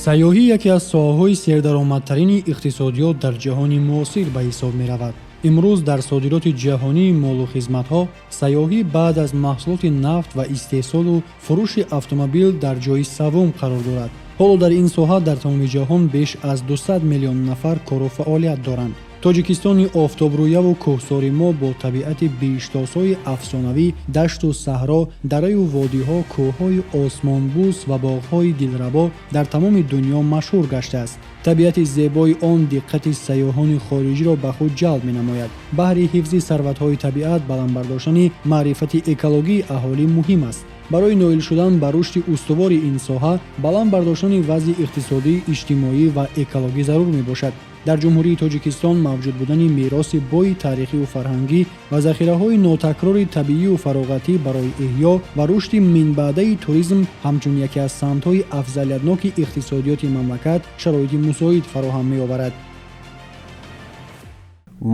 Сайёҳӣ яке аз соҳаҳои сердаромадтарини иқтисодиёт дар ҷаҳони муосир ба ҳисоб меравад. Имрӯз дар содироти ҷаҳонии молу хизматҳо сайёҳӣ баъд аз маҳсулоти нафт ва истеҳсолу фурӯши автомобил дар ҷои саввум қарор дорад. Ҳоло дар ин соҳа дар тамоми ҷаҳон беш аз 200 миллион нафар кору фаъолият доранд. Тоҷикистони офтобрӯяву кӯҳсори мо бо табиати биҳиштосои афсонавӣ, дашту саҳро, дараю водиҳо, кӯҳҳои осмонбӯс ва боғҳои дилрабо дар тамоми дунё машҳур гаштааст. Табиати зебои он диққати сайёҳони хориҷиро ба худ ҷалб менамояд. Баҳри ҳифзи сарватҳои табиат баланд бардоштани маърифати экологии аҳолӣ муҳим аст. Барои ноил шудан ба рушди устувори ин соҳа баланд бардоштани вазъи иқтисодӣ, иҷтимоӣ ва экологӣ зарур мебошад. Дар Ҷумҳурии Тоҷикистон мавҷуд будани мероси бои таърихиву фарҳангӣ ва захираҳои нотакрори табиию фароғатӣ барои эҳё ва рушди минбаъдаи туризм ҳамчун яке аз самтҳои афзалиятноки иқтисодиёти мамлакат шароити мусоид фароҳам меоварад.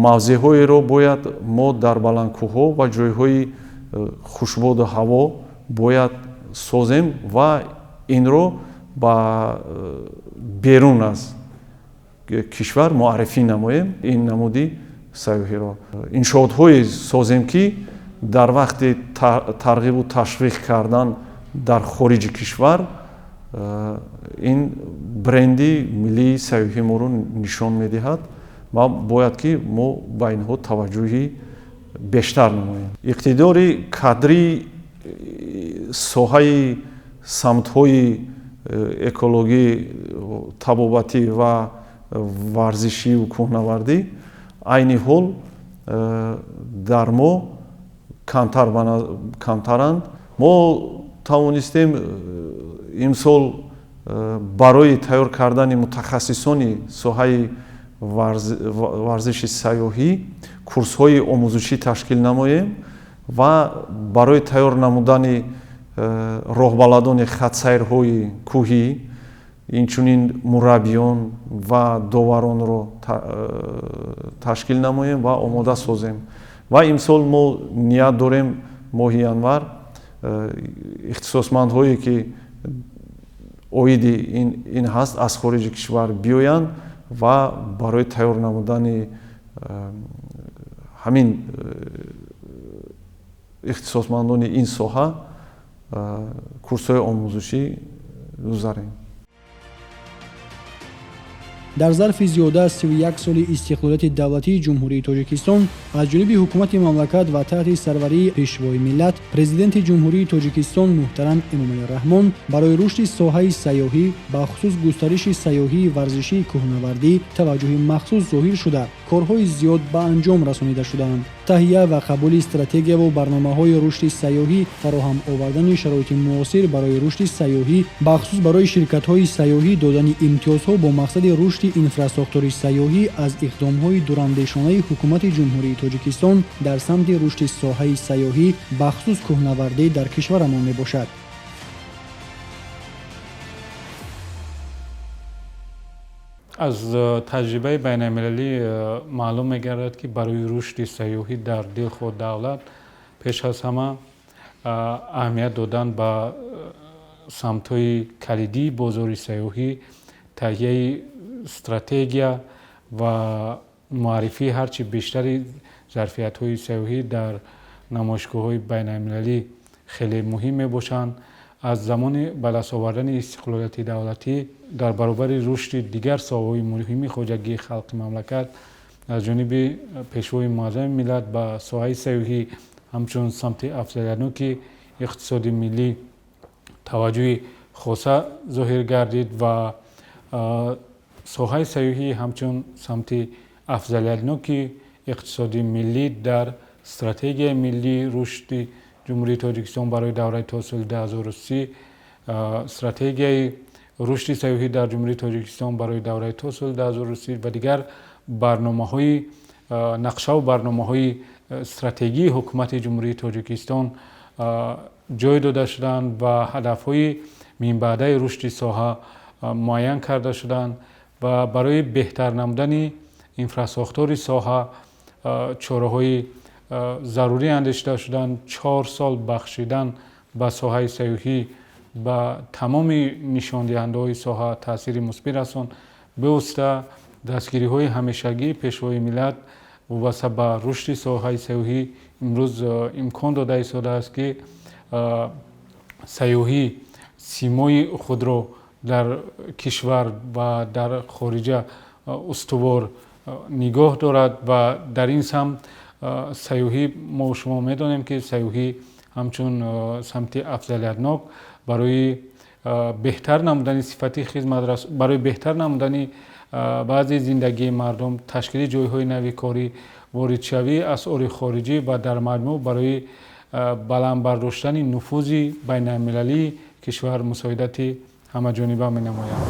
Мавзеъҳоеро бояд мо дар баландкӯҳҳо ва ҷойҳои хушбоду ҳаво бояд созем ва инро ба берун аз кишвар муаррифӣ намоем. Ин намуди сайёҳиро иншоотҳое созем, ки дар вақти тарғибу ташвиқ кардан дар хориҷи кишвар ин бренди миллии сайёҳии моро нишон медиҳад ва бояд ки мо ба инҳо таваҷҷӯҳи бештар намоем. Иқтидори кадрии соҳаи самтҳои экологӣ, табобатӣ ва варзишию кӯҳнавардӣ айни ҳол дар мо камтаранд. Мо тавонистем имсол барои тайёр кардани мутахассисони соҳаи варзиши сайёҳӣ курсҳои омӯзишӣ ташкил намоем ва барои тайёр намудани роҳбаладони хатсайрҳои кӯҳӣ, инчунин мураббиён ва доваронро ташкил намоем ва омода созем. Ва имсол мо ният дорем моҳи январ ихтисосмандҳое, ки оиди ин ҳаст, аз хориҷи кишвар биёянд ва барои тайёр намудани ҳамин ихтисосмандони ин соҳа курсҳои омӯзишӣ гузарем. Дар зарфи зиёда аз 31 соли истиқлолияти давлатии Ҷумҳурии Тоҷикистон аз ҷониби ҳукумати мамлакат ва таҳти сарварии Пешвои миллат, Президенти Ҷумҳурии Тоҷикистон муҳтарам Эмомалӣ Раҳмон барои рушди соҳаи сайёҳӣ, бахусус густариши сайёҳии варзишии кӯҳнавардӣ таваҷҷӯҳи махсус зоҳир шуда, корҳои зиёд ба анҷом расонида шудаанд. Таҳия ва қабули стратегияву барномаҳои рушди сайёҳӣ, фароҳам овардани шароити муосир барои рушди сайёҳӣ, бахусус барои ширкатҳои сайёҳӣ додани имтиёзҳо бо мақсади рушди инфрасохтори сайёҳӣ аз иқдомҳои дурандешонаи ҳукумати Ҷумҳурии Тоҷикистон дар самти рушди соҳаи сайёҳӣ, бахусус кӯҳнавардӣ дар кишварамон мебошад. Аз таҷрибаи байналмилалӣ маълум мегардад, ки барои рушди сайёҳӣ дар дилхоҳ давлат пеш аз ҳама аҳамият додан ба самтҳои калидии бозори сайёҳӣ, таҳияи стратегия ва муаррифии ҳарчи бештари зарфиятҳои сайёҳӣ дар намоишгоҳҳои байналмилалӣ хеле муҳим мебошанд. Аз замони ба даст овардани истиқлолияти давлатӣ дар баробари рушди дигар соҳаҳои муҳими хоҷагии халқи мамлакат аз ҷониби Пешвои муаззами миллат ба соҳаи сайёҳӣ ҳамчун самти афзалиятноки иқтисоди миллӣ таваҷҷӯҳи хоса зоҳир гардид ва соҳаи сайёҳӣ ҳамчун самти афзалиятноки иқтисоди миллӣ дар стратегияи миллии рушди Ҷумҳурии Тоҷикистон барои давраи то соли 2030, стратегияи рушди сайёҳӣ дар Ҷумҳурии Тоҷикистон барои давраи то соли 2030 ва дигар барномаҳои нақшаву барномаҳои стратегии ҳукумати Ҷумҳурии Тоҷикистон ҷой дода шуданд ва ҳадафҳои минбаъдаи рушди соҳа муайян карда шуданд ва барои беҳтар намудани инфрасохтори соҳа чораҳои зарурӣ андешида шуданд. 4 сол бахшидан ба соҳаи сайёҳӣ Ба тамоми нишондиҳандаҳои соҳа таъсири мусбӣ расонд. Бевосита дастгириҳои ҳамешагии Пешвои миллат вобаста ба рушди соҳаи сайёҳӣ имрӯз имкон дода истодааст, ки сайёҳӣ симои худро дар кишвар ва дар хориҷа устувор нигоҳ дорад ва дар ин самт сайёҳӣ мо шумо медонем, ки сайёҳӣ ҳамчун самти афзалиятнок барои беҳтар намудани сифати хизматрас, барои беҳтар намудани баъзе зиндагии мардум, ташкили ҷойҳои нави корӣ, воридшавии асъори хориҷӣ ва дар маҷмӯъ барои баланд бардоштани нуфузи байналмилалии кишвар мусоидати ҳамаҷониба менамояд.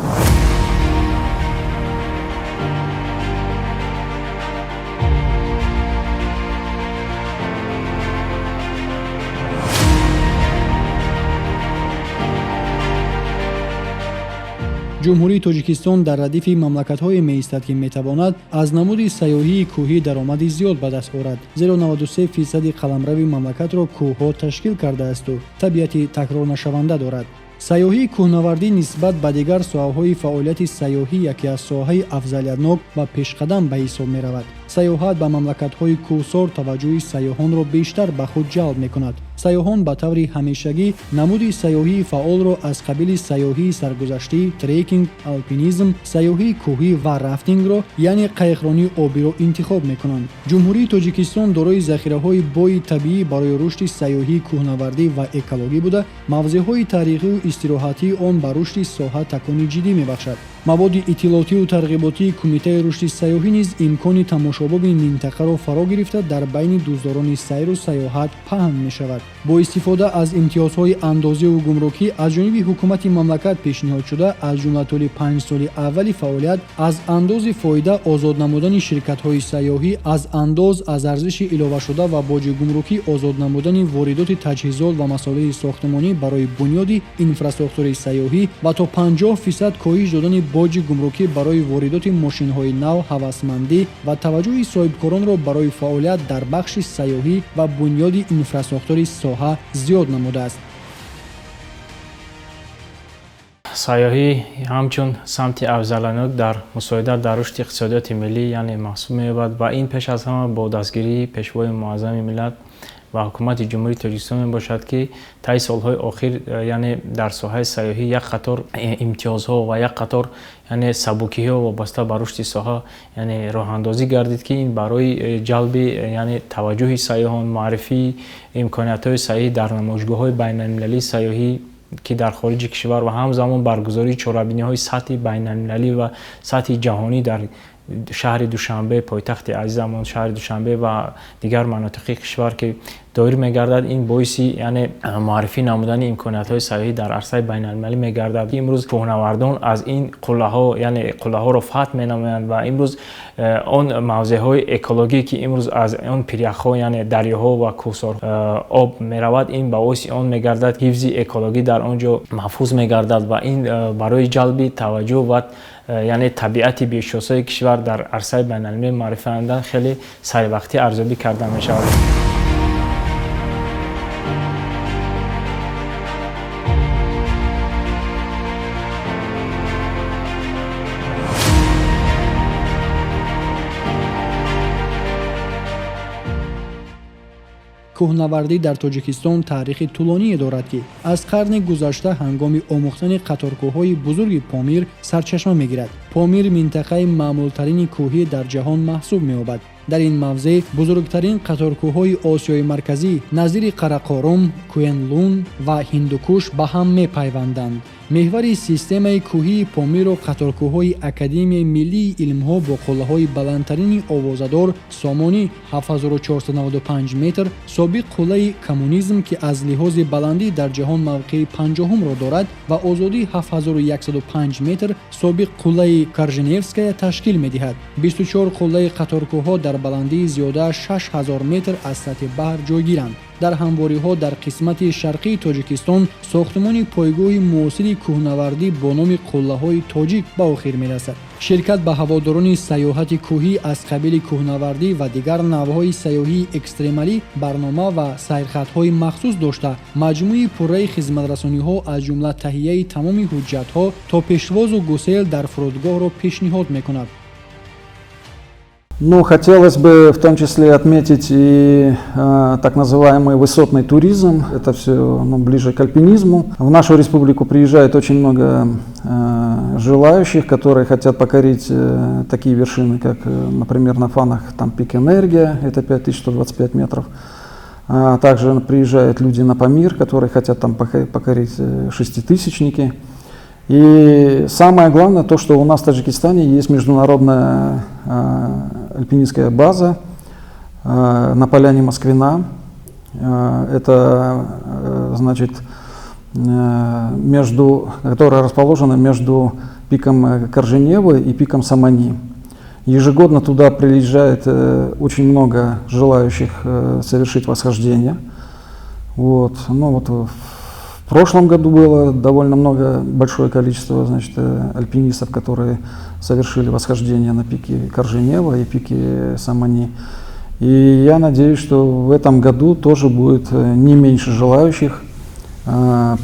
Ҷумҳурии Тоҷикистон дар радифи мамлакатҳое меистад, ки метавонад аз намуди сайёҳии кӯҳӣ даромади зиёд ба даст орад, зеро 93% қаламрави мамлакатро кӯҳҳо ташкил кардаасту табиати такрорнашаванда дорад. Сайёҳии кӯҳнавардӣ нисбат ба дигар соҳаҳои фаъолияти сайёҳӣ яке аз соҳаи афзалиятнок ва пешқадам ба ҳисоб меравад. Сайёҳат ба мамлакатҳои кӯҳсор таваҷҷӯҳи сайёҳонро бештар ба худ ҷалб мекунад. Сайёҳон ба таври ҳамешагӣ намуди сайёҳии фаъолро аз қабили сайёҳии саргузаштӣ, трекинг, алпинизм, сайёҳии кӯҳӣ ва рафтингро, яъне қайиқронии обиро интихоб мекунанд. Ҷумҳурии Тоҷикистон дорои захираҳои бои табиӣ барои рушди сайёҳии кӯҳнавардӣ ва экологӣ буда, мавзеъҳои таърихию истироҳатии он ба рушди соҳа такони ҷиддӣ мебахшад. Маводи иттилоотию тарғиботии Кумитаи рушди сайёҳӣ низ имкони тамошобоби минтақаро фаро гирифта, дар байни дӯстдорони сайру сайёҳат паҳн мешавад. Бо истифода аз имтиёзҳои андозиву гумрукӣ аз ҷониби ҳукумати мамлакат пешниҳодшуда, аз ҷумла тӯли 5 соли аввали фаъолият аз андози фоида озод намудани ширкатҳои сайёҳӣ, аз андоз аз арзиши иловашуда ва боҷи гумрукӣ озод намудани воридоти таҷҳизот ва масолеҳи сохтмонӣ барои бунёди инфрасохтори сайёҳӣ ва то 50% коҳиш додани боҷи гумрукӣ барои воридоти мошинҳои нав ҳавасмандӣ ва таваҷҷӯҳи соҳибкоронро барои фаъолият дар бахши сайёҳӣ ва бунёди инфрасохтори соҳа зиёд намудааст. Сайёҳӣ ҳамчун самти афзалиятнок дар мусоидат дар рушди иқтисодиёти миллӣ, яъне маҳсуб меёбад ва ин пеш аз ҳама бо дастгирии Пешвои муаззами миллат ва ҳукумати Ҷумҳурии Тоҷикистон мебошад, ки таи солҳои охир, яъне дар соҳаи сайёҳӣ як қатор имтиёзҳо ва як қатор, яъне сабукиҳо вобаста ба рушди соҳа, яъне роҳандозӣ гардид, ки ин барои ҷалби, яъне таваҷҷӯҳи сайёҳон, муаррифии имкониятҳои сайёҳӣ дар намоишгоҳҳои байналмилалии сайёҳӣ, ки дар хориҷи кишвар ва ҳамзамон баргузории чорабиниҳои сатҳи байналмилалӣ ва сатҳи ҷаҳонӣ дар шаҳри Душанбе, пойтахти азизамон шаҳри Душанбе ва дигар манотиқи кишвар, ки доир мегардад, ин боиси, яъне муаррифӣ намудани имкониятҳои сайёҳӣ дар арсаи байналмилалӣ мегардад. Имрӯз кӯҳнавардон аз ин қуллаҳо, яъне қуллаҳоро фатҳ менамоянд ва имрӯз он мавзеъҳои экологӣ, ки имрӯз аз он пиряхҳо, яъне дарёҳо ва кӯҳсор об меравад, ин ба боиси он мегардад, ҳифзи экологӣ дар он ҷо маҳфуз мегардад ва ин барои ҷалби таваҷҷӯҳ ва, яъне табиати бешосаи кишвар дар арсаи байналмилалӣ муаррифӣ намудан хеле саривақтӣ арзёбӣ карда мешавад. Кӯҳнавардӣ дар Тоҷикистон таърихи тӯлоние дорад, ки аз қарни гузашта ҳангоми омӯхтани қаторкӯҳҳои бузурги Помир сарчашма мегирад. Помир минтақаи маъмултарини кӯҳӣ дар ҷаҳон маҳсуб меёбад. Дар ин мавзеъ бузургтарин қаторкӯҳҳои Осиёи Марказӣ назири Қарақорум, Куенлун ва Ҳиндукуш ба ҳам мепайванданд. Меҳвари системаи кӯҳии Помирро қаторкӯҳҳои Академияи миллии илмҳо бо қуллаҳои баландтарини овозадор Сомонӣ 7495 метр, собиқ қуллаи коммунизм, ки аз лиҳози баландӣ дар ҷаҳон мавқеи 50-умро дорад, ва Озодӣ 7105 метр, собиқ қуллаи Корженевская ташкил медиҳад. 24 қуллаи қаторкӯҳҳо дар баландии зиёда аз 6000 метр аз сатҳи баҳр ҷойгиранд. Дар ҳамвориҳо дар қисмати шарқии Тоҷикистон сохтмони пойгоҳи муосири кӯҳнавардӣ бо номи Қуллаҳои Тоҷик ба охир мерасад. Ширкат ба ҳаводорони сайёҳати кӯҳӣ аз қабили кӯҳнавардӣ ва дигар навъҳои сайёҳии экстремалӣ барнома ва сайрхатҳои махсус дошта, маҷмӯи пурраи хизматрасониҳо аз ҷумла таҳияи тамоми ҳуҷҷатҳо то пешвозу гусел дар фурудгоҳро пешниҳод мекунад. Ну, хотелось бы в том числе отметить и так называемый высотный туризм. Это все, ну, ближе к альпинизму. В нашу республику приезжает очень много желающих, которые хотят покорить такие вершины, как, например, на фанах там, пик Энергия, это 5125 метров. А также приезжают люди на Памир, которые хотят там покорить шеститысячники. И самое главное то, что у нас в Таджикистане есть международная альпинистская база на поляне Москвина. Это, значит, которая расположена между пиком Корженевы и пиком Самани. Ежегодно туда приезжает очень много желающих совершить восхождение. Вот. Ну, вот в прошлом году было довольно много, большое количество, значит, альпинистов, которые совершили восхождение на пике Корженева и пике Самани. И я надеюсь, что в этом году тоже будет не меньше желающих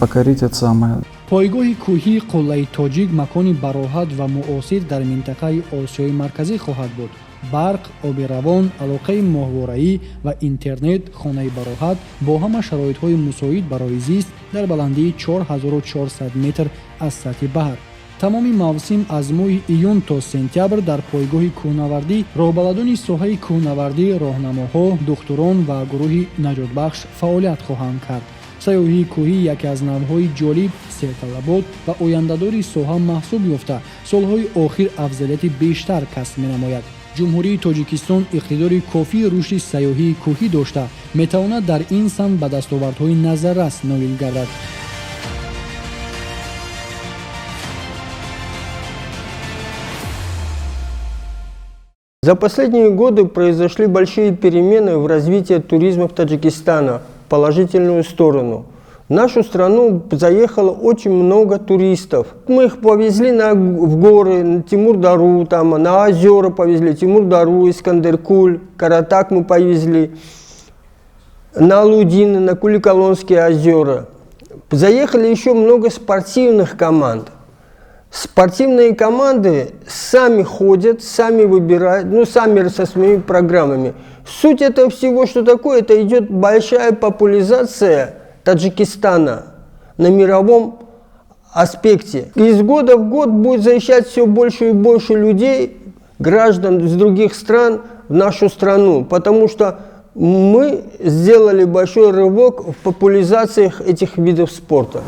покорить это самое. Пойгоҳи кӯҳии Қуллаи Тоҷик макони бароҳат ва муосир дар минтақаи Осиёи Марказӣ хоҳад буд. Барқ, оби равон, алоқаи моҳвораӣ ва интернет, хонаи бароҳат бо ҳама шароитҳои мусоид барои зист дар баландии 4400 метр аз сатҳи баҳр. Тамоми мавсим аз моҳи июн то сентябр дар пойгоҳи кӯҳнавардӣ роҳбаладони соҳаи кӯҳнавардӣ, роҳнамоҳо, духтурон ва гурӯҳи наҷотбахш фаъолият хоҳанд кард. Сайёҳии кӯҳӣ яке аз навъҳои ҷолиб, серталабот ва ояндадори соҳа маҳсуб ёфта, солҳои охир афзалияти бештар касб менамояд. Ҷумҳурии Тоҷикистон иқтидори кофии рушди сайёҳии кӯҳӣ дошта, метавонад дар ин самт ба дастовардҳои назаррас ноил гардад. За последние годы произошли большие перемены в развитии туризма в Таджикистане в положительную сторону. В нашу страну заехало очень много туристов. Мы их повезли в горы, на Тимур-Дару, там, на озера повезли, Тимур-Дару, Искандеркуль, Каратак мы повезли, на Лудины, на Куликолонские озера. Заехали еще много спортивных команд. Спортивные команды сами ходят, сами выбирают, ну, сами со своими программами. Суть этого всего, что такое, это идет большая популяризация Таджикистана на мировом аспекте. Из года в год будет заезжать все больше и больше людей, граждан из других стран в нашу страну, потому что мы сделали большой рывок в популяризации этих видов спорта.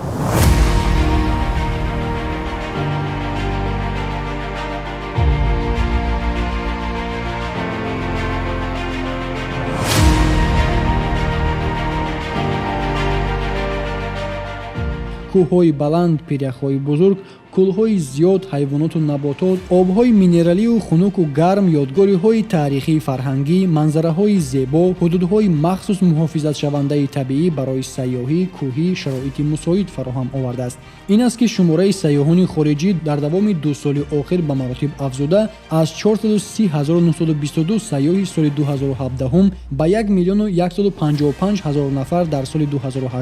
Кӯҳҳои баланд, пиряхҳои бузург, кӯлҳои зиёд, ҳайвоноту наботот, обҳои минералию хунуку гарм, ёдгориҳои таърихии фарҳангӣ, манзараҳои зебо, ҳудудҳои махсус муҳофизатшавандаи табиӣ барои сайёҳии кӯҳӣ шароити мусоид фароҳам овардааст. Ин аст, ки шумораи сайёҳони хориҷӣ дар давоми 2 соли охир ба маротиб афзуда аз 430 922 сайёҳи соли 2017 ба 1 155 000 нафар дар соли 2018,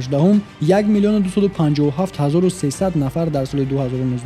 1 257 300 нафар дар соли 2019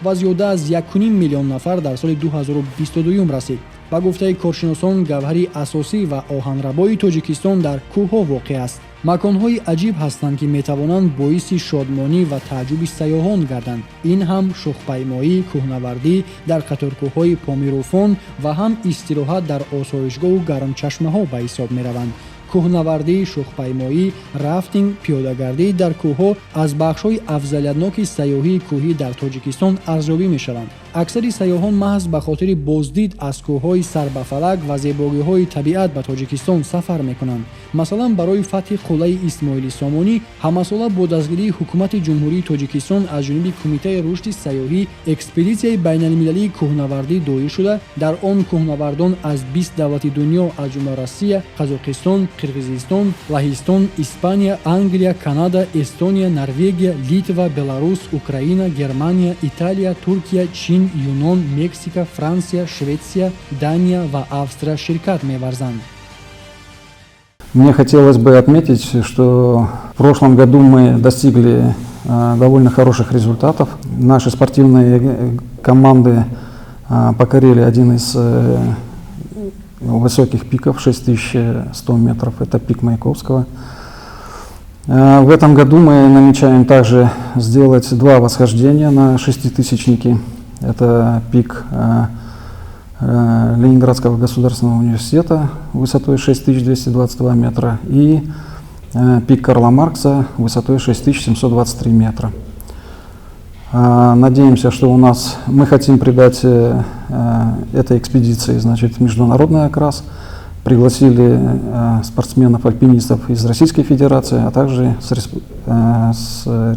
ва зиёда аз 1,5 миллион нафар дар соли 2022 расид. Ба гуфтаи коршиносон, гавҳари асосӣ ва оҳанрабои Тоҷикистон дар кӯҳҳо воқеъ аст. Маконҳои аҷиб ҳастанд, ки метавонанд боиси шодмонӣ ва тааҷҷуби сайёҳон гарданд. Ин ҳам шухпаймоӣ, кӯҳнавардӣ дар қаторкӯҳҳои Помируфон ва ҳам истироҳат дар осоишгоҳу гармчашмаҳо ба ҳисоб мераванд. Кӯҳнавардӣ, шухпаймоӣ, рафтинг, пиёдагардӣ дар кӯҳҳо аз бахшҳои афзалиятноки сайёҳии кӯҳӣ дар Тоҷикистон арзёбӣ мешаванд. Аксари сайёҳон маҳз ба хотири боздид аз кӯҳҳои сарбафалак ва зебогиҳои табиат ба Тоҷикистон сафар мекунанд. Масалан, барои фатҳи қуллаи Исмоили Сомонӣ ҳамасола бо дастгирии Ҳукумати Ҷумҳурии Тоҷикистон аз ҷониби Кумитаи рушди сайёҳӣ экспедитсияи байналмилалии кӯҳнавардӣ доир шуда, дар он кӯҳнавардон аз 20 давлати дунё, аз ҷумла Россия, Қазоқистон, Қирғизистон, Лаҳистон, Испания, Англия, Канада, Эстония, Норвегия, Литва, Беларус, Украина, Германия, Италия, Туркия, Чин, Юнон, Мексика, Франсия, Шветсия, Дания ва Австрия ширкат меварзанд. Мне хотелось бы отметить, что в прошлом году мы достигли довольно хороших результатов. Наши спортивные команды покорили один из высоких пиков, 6100 метров, это пик Маяковского. В этом году мы намечаем также сделать два восхождения на шеститысячники. Это пик Ленинградского государственного университета высотой 6222 метра и пик Карла Маркса высотой 6723 метра. Надеемся, что у нас мы хотим придать этой экспедиции, значит, международный окрас. Пригласили спортсменов-альпинистов из Российской Федерации, а также с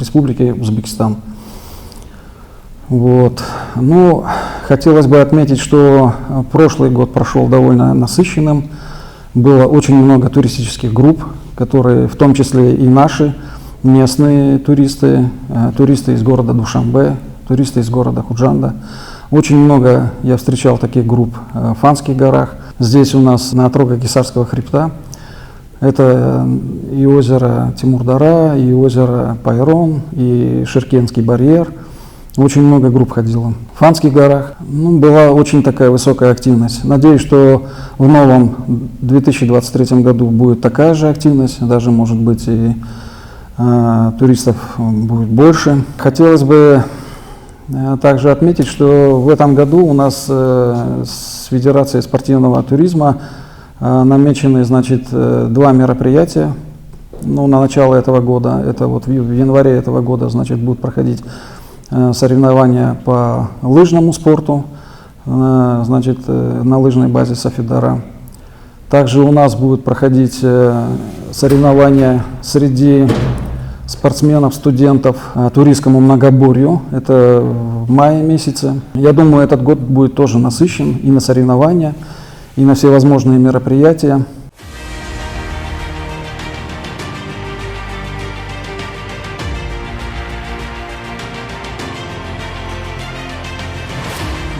Республики Узбекистан. Вот. Ну, хотелось бы отметить, что прошлый год прошел довольно насыщенным. Было очень много туристических групп, которые, в том числе и наши местные туристы, туристы из города Душанбе, туристы из города Худжанда. Очень много я встречал таких групп в Фанских горах. Здесь у нас на отрогах Гисарского хребта. Это и озеро Тимурдара, и озеро Пайрон, и Ширкенский барьер. Очень много групп ходило. В Фанских горах, ну, была очень такая высокая активность. Надеюсь, что в новом 2023 году будет такая же активность, даже, может быть, и туристов будет больше. Хотелось бы также отметить, что в этом году у нас с Федерацией спортивного туризма намечены, значит, два мероприятия. Ну, на начало этого года, это вот в январе этого года, значит, будут проходить соревнования по лыжному спорту, значит, на лыжной базе Сафидара. Также у нас будут проходить соревнования среди спортсменов, студентов туристскому многоборью. Это в мае месяце. Я думаю, этот год будет тоже насыщен и на соревнования, и на всевозможные мероприятия.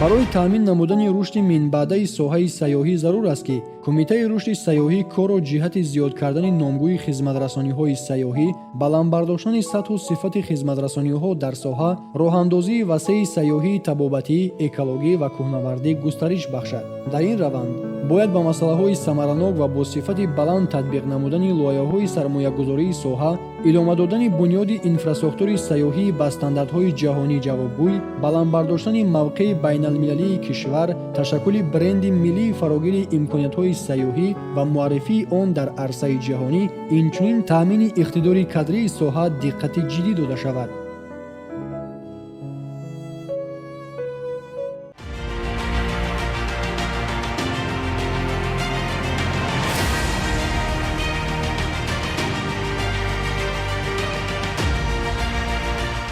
Барои таъмин намудани рушди минбаъдаи соҳаи сайёҳӣ зарур аст, ки Кумитаи рушди сайёҳӣ корро ҷиҳати зиёд кардани номгӯи хизматрасониҳои сайёҳӣ, баланд бардоштани сатҳу сифати хизматрасониҳо дар соҳа, роҳандозии васеи сайёҳии табобатӣ, экологӣ ва кӯҳнавардӣ густариш бахшад. Дар ин раванд бояд ба масъалаҳои самаранок ва бо сифати баланд татбиқ намудани лоиҳаҳои сармоягузории соҳа, идома додани бунёди инфрасохтори сайёҳӣ ба стандартҳои ҷаҳонӣ ҷавобгӯй, баланд бардоштани мавқеи байналмилалии кишвар, ташаккули бренди миллии фарогири имкониятҳои сайёҳӣ ва муаррифии он дар арсаи ҷаҳонӣ, инчунин таъмини иқтидори кадрии соҳа диққати ҷиддӣ дода шавад.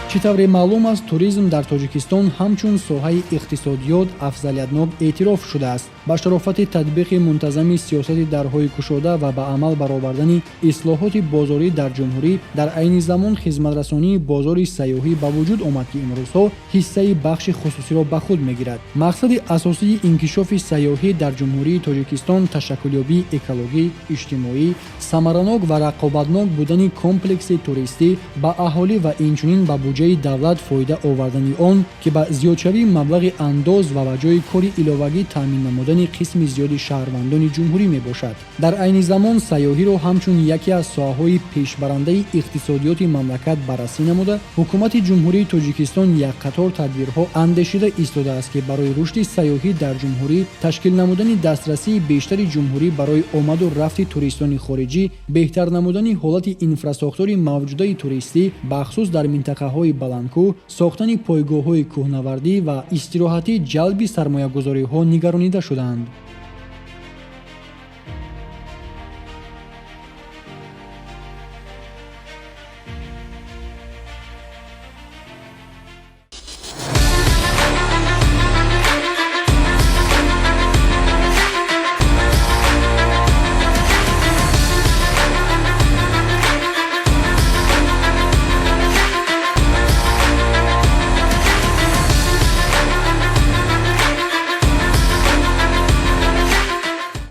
Чӣ тавре маълум аст, туризм дар Тоҷикистон ҳамчун соҳаи иқтисодиёт афзалиятнок эътироф шудааст. Ба шарофати татбиқи мунтазами сиёсати дарҳои кушода ва ба амал баровардани ислоҳоти бозорӣ дар ҷумҳурӣ, дар айни замон хизматрасонии бозори сайёҳӣ ба вуҷуд омад, ки имрӯзҳо ҳиссаи бахши хусусиро ба худ мегирад. Мақсади асосии инкишофи сайёҳӣ дар Ҷумҳурии Тоҷикистон ташаккулёбии экологӣ, иҷтимоӣ, самаранок ва рақобатнок будани комплекси туристӣ, ба аҳолӣ ва инчунин ба буҷаи давлат фоида овардани он, ки ба зиёдшавии маблағи андоз ва ба ҷои кори иловагӣ таъмин намудани намудани қисми зиёди шаҳрвандони ҷумҳурӣ мебошад. Дар айни замон сайёҳиро ҳамчун яке аз соҳаҳои пешбарандаи иқтисодиёти мамлакат баррасӣ намуда, Ҳукумати Ҷумҳурии Тоҷикистон як қатор тадбирҳо андешида истодааст, ки барои рушди сайёҳӣ дар ҷумҳурӣ, ташкил намудани дастрасии бештари ҷумҳурӣ барои омаду рафти туристони хориҷӣ, беҳтар намудани ҳолати инфрасохтори мавҷудаи туристӣ, бахусус дар минтақаҳои баландкӯҳ, сохтани пойгоҳҳои кӯҳнавардӣ ва истироҳатӣ, ҷалби сармоягузориҳо нигаронида шудаанд.